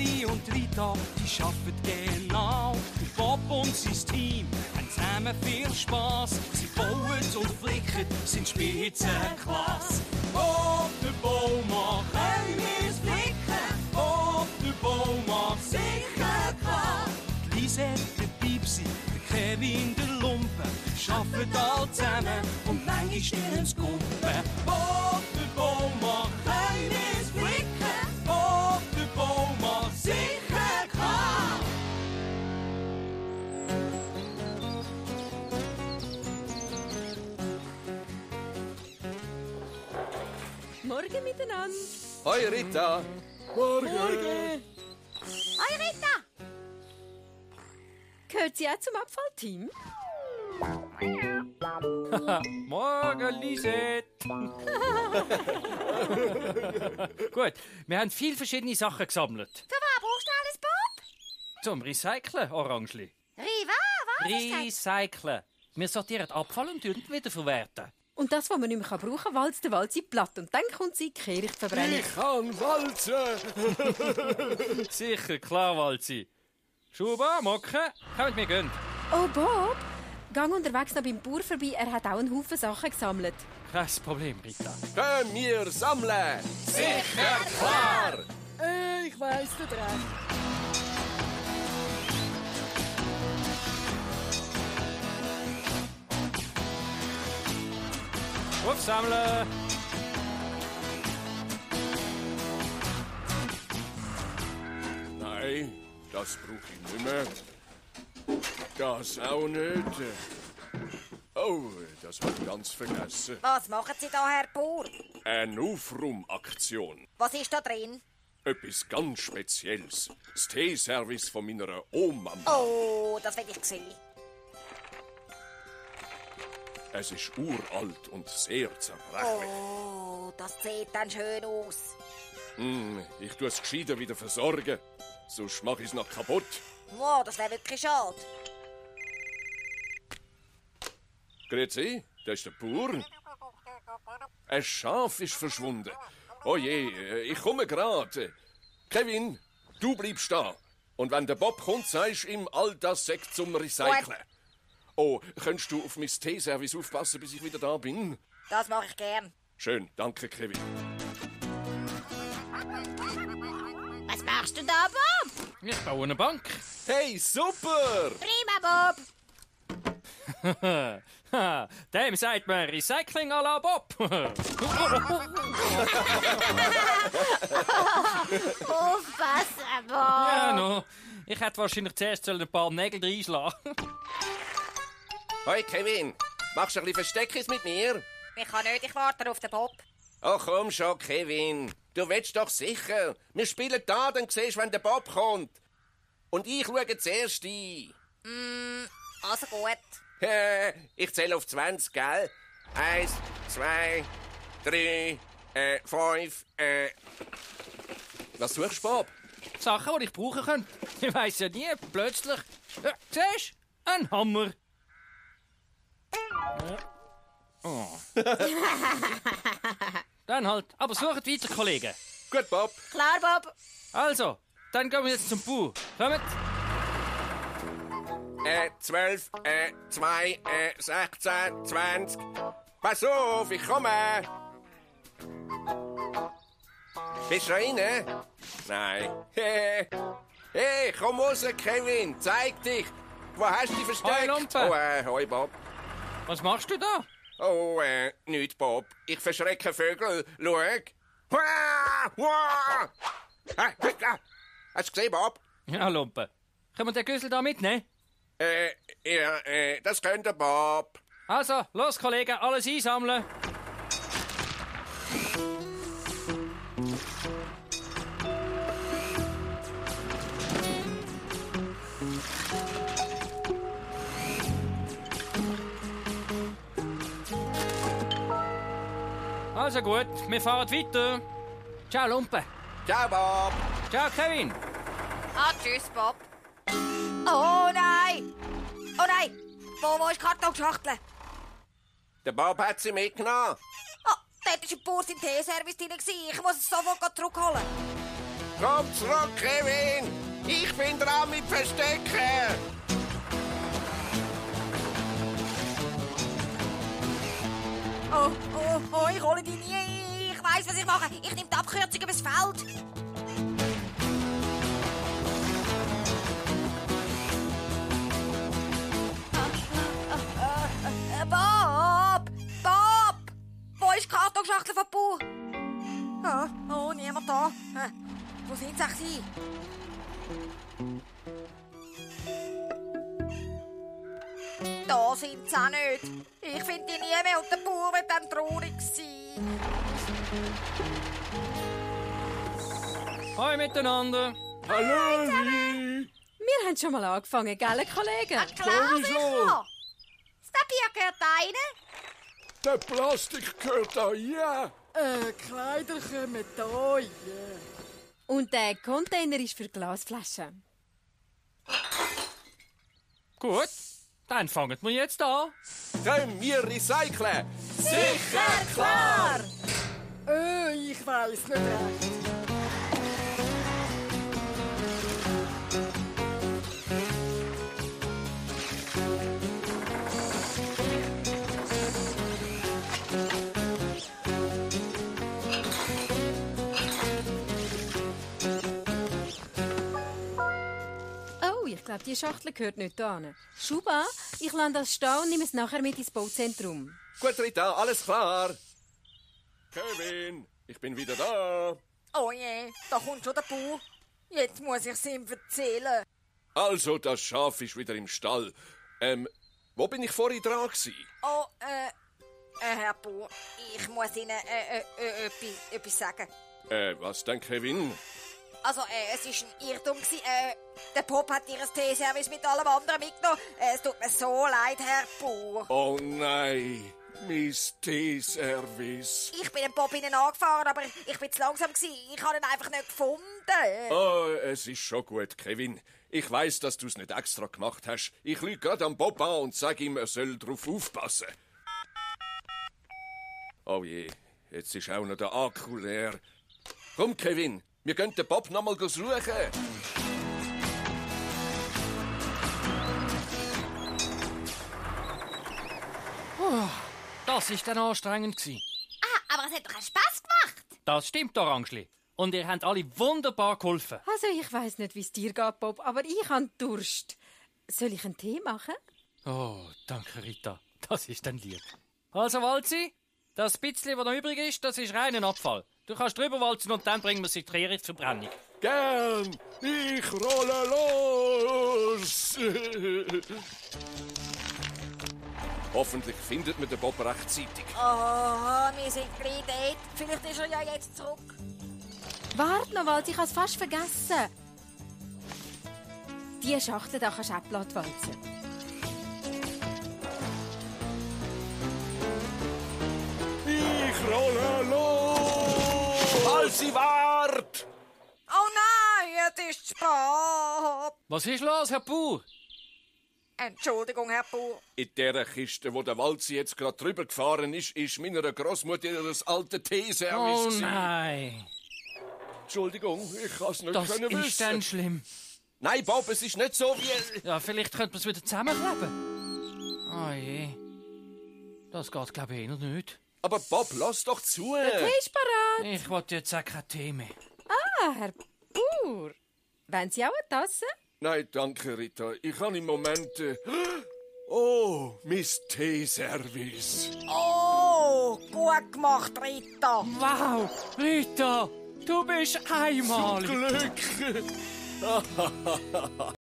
Kevin und Rita, die arbeiten genau. Bob und sein Team haben zusammen viel Spass. Sie bauen und flicken, sind Spitzenklasse. Bob, der Baumann, können wir's flicken? Bob, der Baumann, sicher klar. Die Lisette, der Pipsi, der Kevin, der Lumpen, arbeiten alle zusammen und manchmal stillen's Gumpen. Bob, der Baumann, können wir's flicken? Bob, der Baumann, sicher klar. Morgen miteinander. Hoi Rita. Morgen. Hi Rita. Gehört sie auch zum Abfallteam? Morgen, Lisette. Gut, wir haben viele verschiedene Sachen gesammelt. Für was brauchst du alles, Bob? Zum Recyceln, Orangeli. Riva, was ist das? Recyceln. Wir sortieren Abfall und wiederverwerten. Und das, was man nicht mehr brauchen kann, walzt der Walzi platt. Und dann kommt sie in die Kehrichtverbrennung. Ich kann walzen. Sicher, klar, Walzi. Schuba, Mocke, kommt, wir gehen. Oh, Bob, gang unterwegs noch beim Bauer vorbei. Er hat auch einen Haufen Sachen gesammelt. Kein Problem, Rita. Können wir sammeln? Sicher, klar. Ich weiss nicht recht. Aufsammeln. Nein, das brauche ich nicht mehr. Das auch nicht. Oh, das habe ich ganz vergessen. Was machen Sie da, Herr Bauer? Eine Aufräumaktion. Was ist da drin? Etwas ganz Spezielles. Das Teeservice von meiner Oma. Oh, das will ich sehen. Es ist uralt und sehr zerbrechlich. Oh, das sieht dann schön aus. Ich tue es gescheiter wieder versorgen. Sonst mache ich es noch kaputt. Wow, das wäre wirklich schade. Grüezi, das ist der Bauer. Ein Schaf ist verschwunden. Oh je, ich komme gerade. Kevin, du bleibst da. Und wenn der Bob kommt, sagst du ihm all das Sekt zum Recyceln. Oh, könntest du auf mein Teeservice aufpassen, bis ich wieder da bin? Das mache ich gern. Schön, danke, Kevin. Was machst du da, Bob? Ich baue eine Bank. Hey, super! Prima, Bob. Dem sagt man Recycling à la Bob. Aufpassen, Bob. Ja, no. Ich hätte wahrscheinlich zuerst ein paar Nägel reinschlagen. Hoi, Kevin. Machst du ein bisschen Versteckis mit mir? Ich kann nicht, ich warte auf den Bob. Oh, komm schon, Kevin. Du willst doch sicher. Wir spielen da, dann siehst du, wenn der Bob kommt. Und ich schaue zuerst ein. Also gut. Ich zähle auf 20, gell? 1, 2, 3, 5, Was suchst du, Bob? Sachen, die ich brauchen könnte. Ich weiss ja nie, plötzlich... siehst du? Ein Hammer. Oh. Dann halt. Aber sucht weiter, Kollegen. Gut, Bob. Klar, Bob. Also, dann gehen wir jetzt zum Bau. Kommt. 12, 2, 16, 20. Pass auf, ich komme. Bist du rein? Nein. Hey, komm raus, Kevin. Zeig dich. Wo hast du dich versteckt? Hoi, Lumpe. Oh, hoi, Bob. Was machst du da? Oh, nichts, Bob. Ich verschrecke Vögel. Schau. Wah, wah. Hast du gesehen, Bob? Ja, Lumpe. Können wir den Güssel da mitnehmen? Ja, das könnte Bob. Also, los, Kollegen, alles einsammeln. Also gut, wir fahren weiter. Ciao, Lumpe. Ciao, Bob. Ciao, Kevin. Tschüss, Bob. Oh nein! Oh nein! Wo ist die Kartonschachtel? Der Bob hat sie mitgenommen. Oh, dort war ein Bauer im Teeservice drin. Ich muss es sofort zurückholen. Komm zurück, Kevin! Ich bin dran mit Verstecken! Oh, ich hole dich nie. Ich weiss, was ich mache. Ich nehme die Abkürzung übers Feld. Bob! Wo ist die Kartonschachtel von Bauer? Oh, niemand da. Wo sind sie? Da sind sie auch nicht. Ich finde die nie mehr und der Bauer wird dann traurig sein. Hoi miteinander. Hallo! Wir haben schon mal angefangen, gell, Kollegen? Klar, Sowieso. sicher. Das Papier gehört rein. Der Plastik gehört da, ja! Kleider kommen da, ja. Und der Container ist für Glasflaschen. Gut, dann fangen wir jetzt an. Können wir recyceln? Sicher, klar! Ich weiss nicht recht. Oh, ich glaube, die Schachtel gehört nicht hin. Schuba, ich lande das stehen und nehme es nachher mit ins Bauzentrum. Gut, Rita, alles klar. Kevin, ich bin wieder da. Oh je, da kommt schon der Bauer. Jetzt muss ich es ihm erzählen. Also, das Schaf ist wieder im Stall. Wo bin ich vorhin dran gewesen? Oh, Herr Bauer, ich muss Ihnen etwas sagen. Was denn, Kevin? Also, es war ein Irrtum. Der Pop hat Ihr Teeservice mit allem anderen mitgenommen. Es tut mir so leid, Herr Bauer. Oh nein, mein Teeservice. Ich bin dem Pop Ihnen angefahren, aber ich bin zu langsam gewesen. Ich habe ihn einfach nicht gefunden. Oh, es ist schon gut, Kevin. Ich weiss, dass du es nicht extra gemacht hast. Ich lüge gerade am Bob an und sage ihm, er soll drauf aufpassen. Oh je, jetzt ist auch noch der Akku leer. Komm, Kevin, wir gehen den Bob noch mal suchen. Das war dann anstrengend. Aber es hat doch einen Spass gemacht. Das stimmt, Orangeli. Und ihr habt alle wunderbar geholfen. Also, ich weiss nicht, wie es dir geht, Bob, aber ich habe Durst. Soll ich einen Tee machen? Oh, danke, Rita. Das ist dann lieb. Also, Walzi, das bisschen, was noch übrig ist, das ist reiner Abfall. Du kannst drüber walzen und dann bringen wir sie in die Verbrennung. Gern, ich rolle los. Hoffentlich findet man den Bob rechtzeitig. Oh, wir sind gleich dort. Vielleicht ist er ja jetzt zurück. Warte noch, Walz, ich habe es fast vergessen. Die Schachtel da kannst du auch platt walzen. Ich rolle los. Walzi, wart! Oh nein, jetzt ist es spät. Was ist los, Herr Bauer? Entschuldigung, Herr Bauer. In dieser Kiste, wo der Walzi jetzt gerade drüber gefahren ist meiner Großmutter das alte Teeservice. Oh nein. Entschuldigung, ich kann es nicht Das können ist dann schlimm. Nein, Bob, es ist nicht so wie... Ja, vielleicht könnte man es wieder zusammenkleben. Oh je. Das geht, glaube ich, noch nicht. Aber Bob, lass doch zu. Der Tee ist parat. Ich wollte jetzt auch keinen Tee mehr. Ah, Herr Bauer. Wollen Sie auch eine Tasse? Nein, danke, Rita. Ich habe im Moment... Oh, mein Teeservice. Oh, gut gemacht, Rita. Wow, Rita, du bist einmalig. Glück.